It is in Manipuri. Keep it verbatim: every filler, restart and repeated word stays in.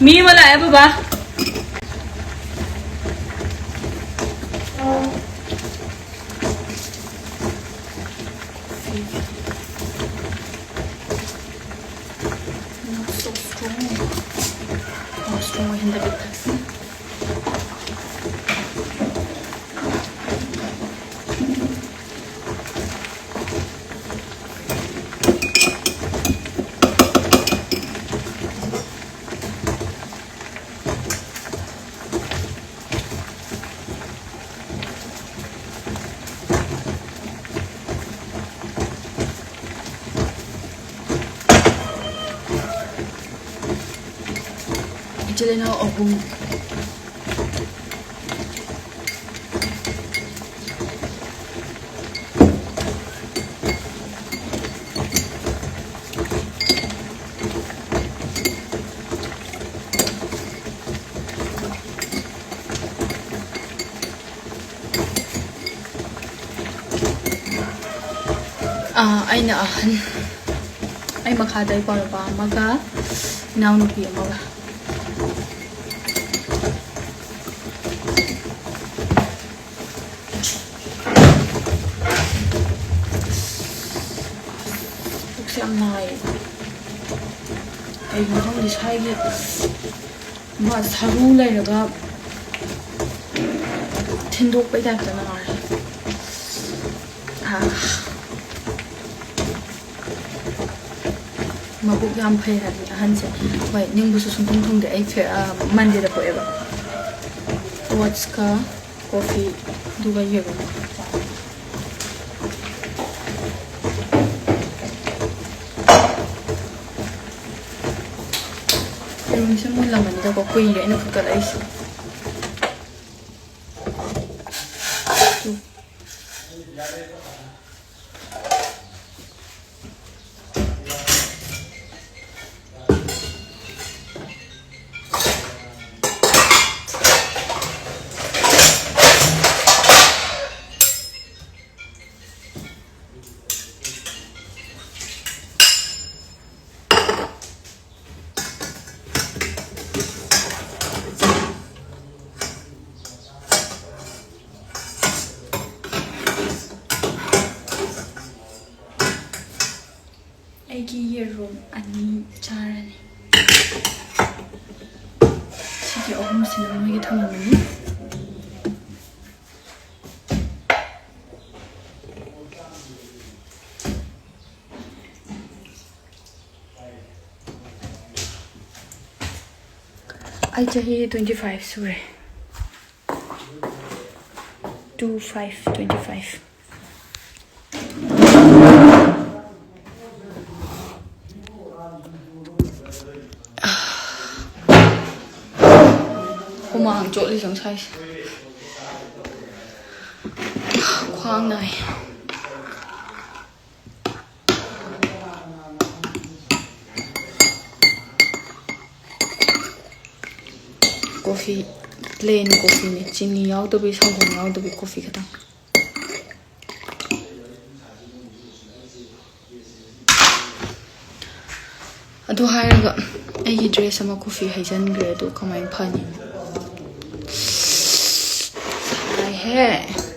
ꯃꯤ ꯑꯃ ꯂꯥꯛꯑꯦ ꯕꯕꯥ꯫ Not so strong. Not strong ꯍꯟꯗꯛꯇꯤ꯫ ꯏꯆꯤꯜ ꯏꯅꯥꯎ ꯑꯍꯨꯝ꯫ ꯑꯥ, ꯑꯩꯅ ꯑꯍꯟ꯫ ꯑꯩ ꯃꯈꯥꯗ ꯏꯄ꯭ꯋꯥ ꯅꯨꯄꯥ ꯑꯃꯒ ꯏꯅꯥꯎꯅꯨꯄꯤ ꯑꯃꯒ꯫ ꯄꯨꯛꯁꯦ ꯌꯥꯝ ꯅꯥꯏꯌꯦ꯫ ꯀꯩꯒꯤꯅꯣ ꯈꯪꯗꯦ, ꯁ꯭ꯋꯥꯏꯒꯤ ꯑꯃ ꯁꯔꯨ ꯂꯩꯔꯒ ꯊꯤꯟꯗꯣꯛꯄꯩ ꯇꯥꯏꯞꯇ ꯅꯥꯔꯦ꯫ ꯑꯥ꯫ ꯃꯕꯨꯛ ꯌꯥꯝ ꯐꯩ ꯍꯥꯏꯕꯅꯤ ꯑꯍꯟꯁꯦ꯫ ꯍꯣꯏ, ꯅꯤꯡꯕꯨꯁꯨ ꯁꯨꯡꯊꯨꯡ ꯊꯨꯡꯗꯦ꯫ ꯑꯩ ꯐꯦ-, ꯑ, ꯃꯟꯗꯦꯗ ꯄꯣꯛꯑꯦꯕ꯫ Oatsꯀ coffee, ꯑꯗꯨꯒ ꯌꯦꯔꯨꯝ꯫ ꯌꯦꯔꯨꯝꯁꯦ ꯃꯨꯜꯂꯝꯃꯅꯤꯗꯀꯣ, ꯀꯨꯏꯔꯦ ꯑꯩꯅ ꯐꯨꯠꯀꯠꯂꯛꯏꯁꯦ꯫ ꯑꯍꯨꯝꯁꯤꯅ ꯃꯣꯏꯒꯤ ꯊꯝꯃꯝꯃꯅꯤ꯫ ꯑꯩ ꯆꯍꯤ twenty five ꯁꯨꯔꯦ꯫ Two five, twenty five꯫ ꯍꯨꯃꯥꯡ ꯆꯣꯠꯂꯤ ꯉꯁꯥꯏꯁꯦ꯫ ꯈ꯭ꯋꯥꯡ ꯅꯥꯏ꯫ Coffee, plain coffeeꯅꯦ, ꯆꯤꯅꯤ ꯌꯥꯎꯗꯕꯤ, ꯁꯪꯒꯣꯝ ꯌꯥꯎꯗꯕꯤ coffee ꯈꯇꯪ꯫ ꯑꯗꯨ ꯍꯥꯏꯔꯒ ꯑꯩꯒꯤ dress ꯑꯃ coffee ꯍꯩꯖꯤꯟꯈ꯭ꯔꯦ, ꯑꯗꯨ ꯀꯃꯥꯏꯅ ꯐꯅꯤ? ꯁꯥꯏꯍꯦ꯫